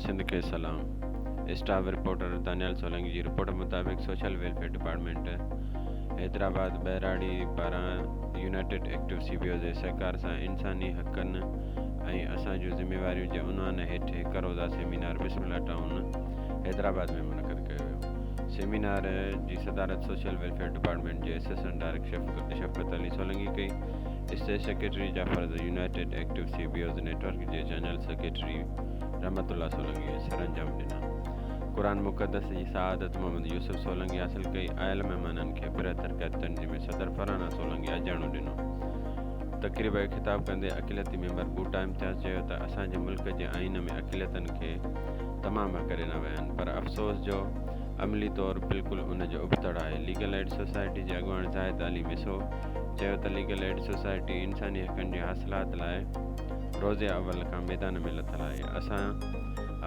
سنڌ کي سلام staff reporter Daniyal Solangi جي رپورٽ مطابق سوشل ويلفيئر ڊپارٽمينٽ حيدرآباد ٻهراڙي پاران united active C B O جي سهڪار سان انساني حقن ۽ اسان جون ذميواريون جي عنوان هيٺ هڪ روزه سيمينار بسم الله ٽائون حيدرآباد ۾ منعقد ڪيو ويو سيمينار جي صدارت سوشل ويلفيئر ڊپارٽمينٽ جي اسسٽنٽ ڊائريڪٽر شفقت علي سولنگي ڪئي اسٽيٽ سيڪريٽري جا فرض united active C B Os network جي جنرل سيڪريٽري رحمت الله سولنگي سرانجام ڏنا. قرآن مقدس جي سعادت محمد يوسف سولنگي حاصل ڪئي. آيل مهمانن کي پرهه ترقياتي تنظيم جي صدر فرحانه سولنگي اجاڻو ڏنو. تقريب کي خطاب ڪندي اقليتي ميمبر ٻوٽا امتياز چيو ته اسان جي ملڪ جي آئين ۾ اقليتن کي تمام حق ڏنا ويا آهن پر افسوس جو عملي طور بلڪل ان جو ابتڙ آهي. ليگل ايڊ سوسائٽي جي اڳواڻ زاهد علي مسو چيو ته ليگل ايڊ سوسائٽي انساني حقن جي حاصلات لاء روز اول کان ميدان ۾ لٿل آهي، اسان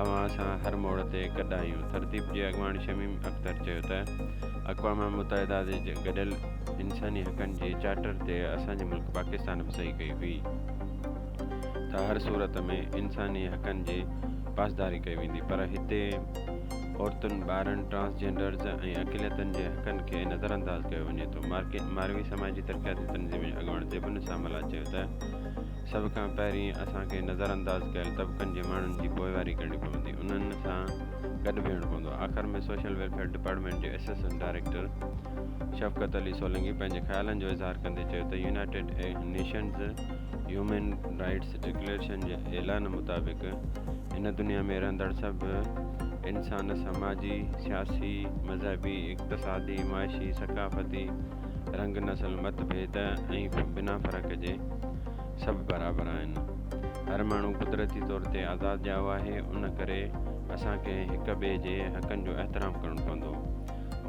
اوهان سان هر موڙ تي گڏ آهيون. ترتيب جي اڳواڻ شميم اختر چيو ته اقوام متحده جي گڏيل انساني حقن جي چارٽر تي اسان جي ملڪ پاڪستان به صحيح ڪئي هئي ته هر صورت ۾ انساني حقن جي پاسداري ڪئي ويندي پر هتي عورتن، ٻارن، ٽرانس جينڊرز ۽ اقليتن جي حقن کي نظرانداز ڪيو وڃي ٿو. ماروي سماجي ترقياتي تنظيم جي اڳواڻ زيب النساء ملاح چيو ته سڀ کان پهرين اسان کي نظرانداز ڪيل طبقن جي ماڻهن جي پوئواري ڪرڻي پوندي، انهن سان گڏ بيهڻو پوندو. آخر ۾ سوشل ويلفيئر ڊپارٽمينٽ جي اسسٽنٽ ڊائريڪٽر شفقت علي سولنگي پنهنجي خيالن جو اظهار ڪندي چيو ته united nations human rights declaration جي اعلان مطابق هن دنيا ۾ رهندڙ سڀ انسان سماجي، سياسي، مذهبي، اقتصادي، معاشي، ثقافتي، رنگ، نسل، مت ڀيد ۽ بنا فرق جي سڀ برابر آهن. هر ماڻهو قدرتي طور تي آزاد ڄائو آهي، ان ڪري اسان کي هڪ ٻئي جي حقن جو احترام ڪرڻو پوندو.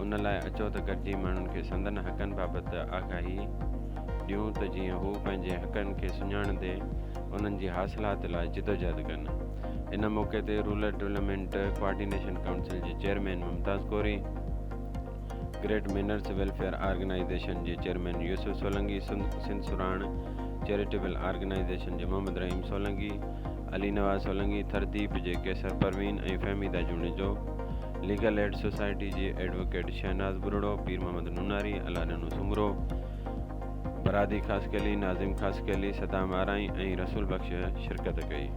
ان لاء اچو ته گڏجي ماڻهن کي سندن حقن بابت آگاهي ڏيون ته جيئن هو پنهنجي حقن کي سڃاڻندي انهن جي حاصلات لاء جدوجهد ڪن. ان موقعي تي رورل ڊولپمينٽ ڪوآرڊينيشن ڪائونسل جي chairman Mumtaz Kori, great manners welfare organisation جي چيئرمين يوسف سولنگي، سنڌ سرهاڻ چيريٽيبل آرگنائيزيشن جي محمد رحيم سولنگي، علي نواز سولنگي، ٿرديپ جي Qaiser Parveen ۽ Fahmida Junejo, legal aid society جي ايڊووڪيٽ شهناز ٻرڙو، پير محمد نوناري، الله ڏنو سومرو، برادي خاصخيلي، ناظم خاصخيلي، صدام آرائين ۽ رسول بخش شرڪت ڪئي.